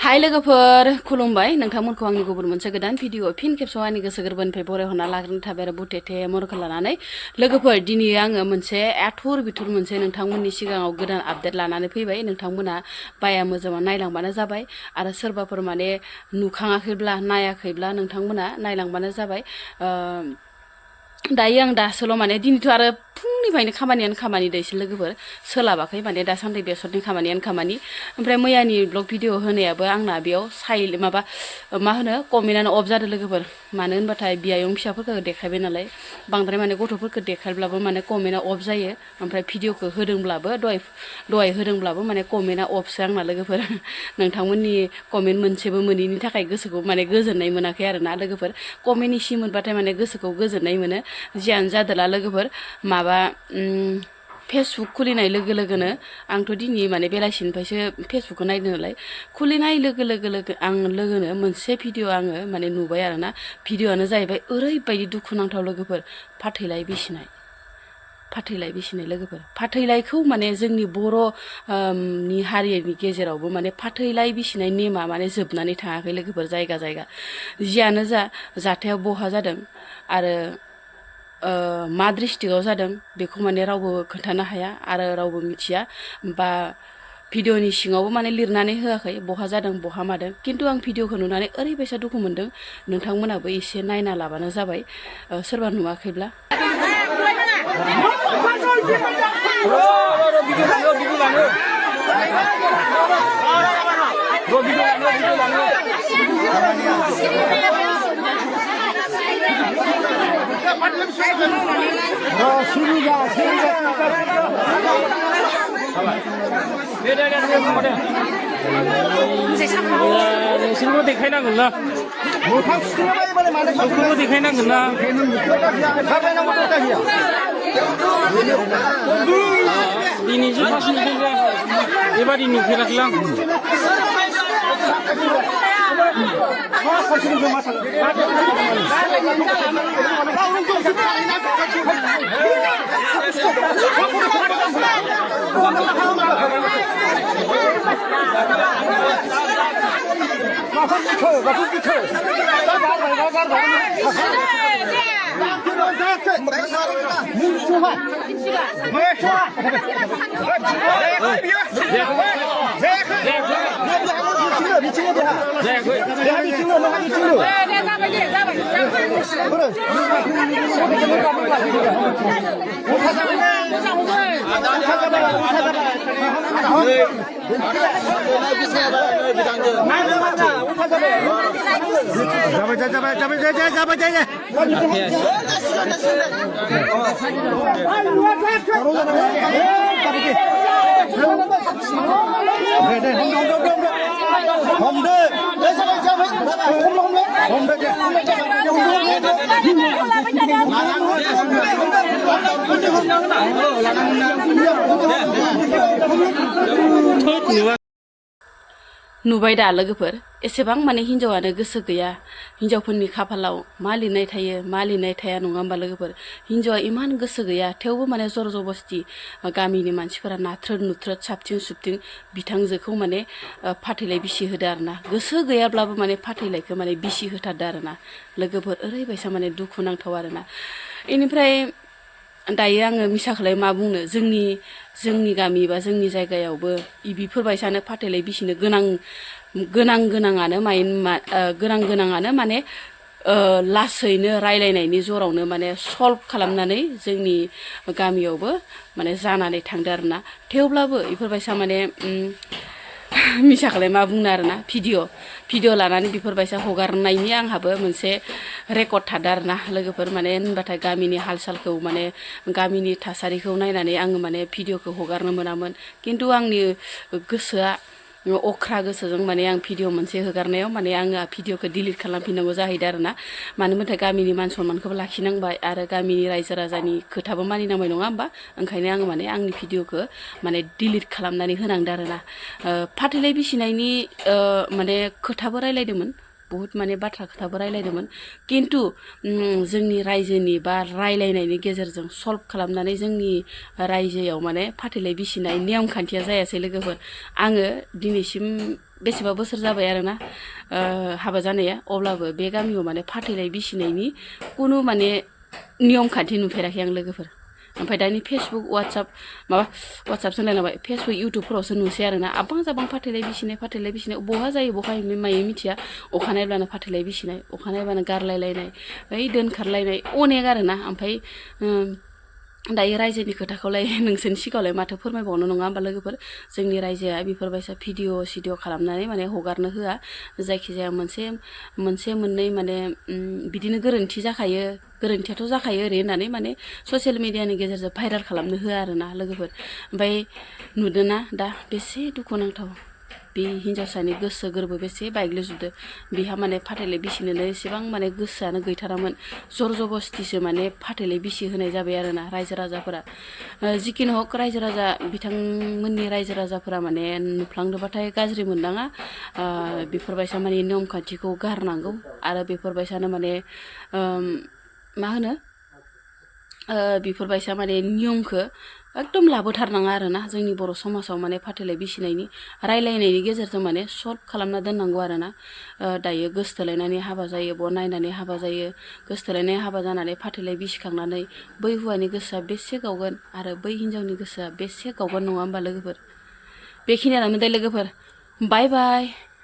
हाय लोगोफोर खुलुमबाय नोंथांमोनखौ आंनि गुबुन मोनसे गोदान भिडिअ फिन खेबसेयाव आंनि गोसो गोरबोनिफ्राय बरायहरना लाग्रोनो थाबाय आरो बुथेथे मरखौ लानानै लोगोफोर दिनै आङो मोनसे आथुर बिथुर मोनसे नोंथांमोननि सिगाङाव गोदान आपडेट लानानै फैबाय नोंथांमोना बाया मोजाङै नायलांबानो जाबाय आरो सोरबाफोर माने नुखाङाखैब्ला नायाखैब्ला नोंथांमोना नायलांबानो जाबाय दायो आं दासोल' माने दिनैथ' आरो फुंनिफ्रायनो खामानियानो खामानि दैसो लोगोफोर सोलाबाखै माने दासान्दि बेसरनि खामानियानो खामानि ओमफ्राय मैयानि ब्लग भिडिअ होनायाबो आंना बेयाव माबा मा होनो कमेन्टआनो अफ जादों लोगोफोर मानो होनबाथाय बियायं फिसाफोरखौ देखायबाय नालाय बांद्राय माने गथ'फोरखौ देखायब्लाबो माने कमेन्टआ अफ जायो ओमफ्राय भिडिअखौ होदोंब्लाबो दहाय होदोंब्लाबो माने कमेन्टआ अफसो आंना लोगोफोर नोंथांमोननि कमेन्ट मोनसेबो मोनैनि थाखाय गोसोखौ माने गोजोननाय मोनाखै आरोना लोगोफोर कमेन्ट इसे मोनबाथाय माने गोसोखौ गोजोननाय मोनो जियानो जादोला लोगोफोर माबा फेसबुक खुलिनाय लोगो लोगोनो आंथ' दिनै माने बेलासिनिफ्रायसो फेसबुकखौ नायदों नालाय खुलिनाय लोगो लोगोनो मोनसे भिडिअ आङो माने नुबाय आरोना भिडिअआनो जाहैबाय ओरैबायदि दुखुनांथाव लोगोफोर फाथैलाय बिसिनाय लोगोफोर फाथैलायखौ माने जोंनि बर' नि हारिनि गेजेरावबो माने फाथैलाय बिसिनाय नेमा माने जोबनानै थाङाखै लोगोफोर जायगा जियानो जा जाथाया बहा जादों आरो मा डिस्ट्रिक्टआव जादों बेखौ माने रावबो खोन्थानो हाया आरो रावबो मिथिया बा भिडिअनि सिङावबो माने लिरनानै होआखै बहा जादों बहा मादों खिन्थु आं भिडिअखौ नुनानै ओरैबायसा दुखु मोनदों नोंथांमोनाबो एसे नायना लाबानो जाबाय सोरबा नुवाखैब्ला नोंसोरबो देखायनांगोन ना नोंसोरबो देखायनांगोन ना दिनैसो फार्स्ट नुदों बेबादि नुफेराखै आं नुबाय दा लोगोफोर एसेबां माने हिन्जावानो गोसो गैया हिन्जावफोरनि खाफालाव मा लिरनाय थायो मा लिरनाय थाया नङा होमबा लोगोफोर हिन्जावा इमान गोसो गैया थेवबो माने जर जबस्ति गामिनि मानसिफोरा नाथ्रोद नुथ्रोद साबथिं सुबथिं बिथांजोखौ माने फाथैलाय बिसि होदो आरोना गोसो गैयाब्लाबो माने फाथैलायखौ माने बिसि होथारदो आरोना लोगोफोर ओरैबायसा माने दुखु नांथाव आरोना इनिफ्राय दायो आङो मिसाखौलाय मा बुंनो जोंनि गामि बा जोंनि जायगायावबो बिफोरबायसानो फाथैलाय बिसिनो गोनाङानो माने लासैनो रायलायनायनि जरावनो माने सल्भ खालामनानै जोंनि गामियावबो माने जानानै थांदो आरोना थेवब्लाबो बेफोरबायसा माने मिसाखौलाय मा बुंनो आरोना भिडिअ लानानै बेफोरबायसा हगारनायनि आंहाबो मोनसे रेकर्ड थादों आरोना लोगोफोर माने होनबाथाय गामिनि हाल सालखौ माने गामिनि थासारिखौ नायनानै आङो माने भिडिअखौ हगारनो मोनामोन खिन्थु आंनि गोसोआ अख्रा गोसोजों माने आं भिडिअ मोनसे हगारनायाव माने आङो भिडिअखौ डिलिट खालामफिननांगौ जाहैदों आरोना मानो होनबाथाय गामिनि मान सनमानखौबो लाखिनांबाय आरो गामिनि रायजो राजानि खोथाबो मानिनांबाय नङा होमबा ओंखायनो आङो माने आंनि भिडिअखौ माने डिलिट खालामनानै होनांदों आरोना फाथैलाय बिसिनायनि माने खोथाबो रायलायदोंमोन बुहुत माने बाथ्रा खोथाबो रायलायदोंमोन खिन्थु जोंनि रायजोनि बा रायलायनायनि गेजेरजों सल्भ खालामनानै जोंनि रायजोआव माने फाथैलाय बिसिनाय नेम खान्थिया जायासै लोगोफोर आङो दिनैसिम बेसेबा बोसोर जाबाय आरोना हाबा जानाया अब्लाबो बे गामियाव माने फाथैलाय बिसिनायनि कुनु माने नियम खान्थि नुफेराखै आं लोगोफोर ओमफ्राय दानि फेसबुक वाट्सएपसो होनलायलांबाय फेसबुक इउटुबफोरावसो नुसै आरोना आबां जाबां फाथैलाय बिसिनाय बहा जायो बहा मायो मिथिया अखानायब्लानो फाथैलाय बिसिनाय अखानायब्लानो गारलायलायनाय ओइ दोनखारलायनाय अनेक आरोना ओमफ्राय दायो रायजोनि खोथाखौलाय नोंसोरनि सिगाङावलाय माथो फोरमायबावनो नङा होमबा लोगोफोर जोंनि रायजोआ बेफोरबायसा भिडिअ खालामनानै माने हगारनो होआ जायखिजाया मोनसे मोननै माने बिदिनो गोरोन्थियाथ' जाखायो ओरै होननानै माने ससियेल मिडियानि गेजेरजों भाइरेल खालामनो होआ आरोना लोगोफोर ओमफ्राय नुदोंना दा बेसे दुखुनांथाव बे हिन्जावसानि गोसो गोरबो बेसे बायग्लिजोबदो बिहा माने फाथैलाय बिसिनोनो एसेबां माने गोसोआनो गैथारामोन जर जबस्तिसो माने फाथैलाय बिसि होनाय जाबाय आरोना रायजो राजाफोरा जिखिनि हक रायजो राजा बिथांमोननि रायजो राजाफोरा माने नुफ्लांदोंबाथाय गाज्रि मोननाङा बेफोरबायसा माने नियम खान्थिखौ गारनांगौ आरो बेफोरबायसानो माने मा होनो बेफोरबायसा माने नियमखौ एकदम लाबोथारनाङा आरोना जोंनि बर' समाजाव माने फाथैलाय बिसिनायनि रायलायनायनि गेजेरजों माने सल्भ खालामना दोननांगौ आरोना दायो गोसथोलायनानै हाबा जायो बा नायनानै हाबा जायो गोसथोलायनाय हाबा जानानै फाथैलाय बिसिखांनानै बै हौवानि गोसोआ बेसे गावगोन आरो बै हिन्जावनि गोसोआ बेसे गावगोन नङा होमबा लोगोफोर बेखिनियानो दे लोगोफोर बाय बाय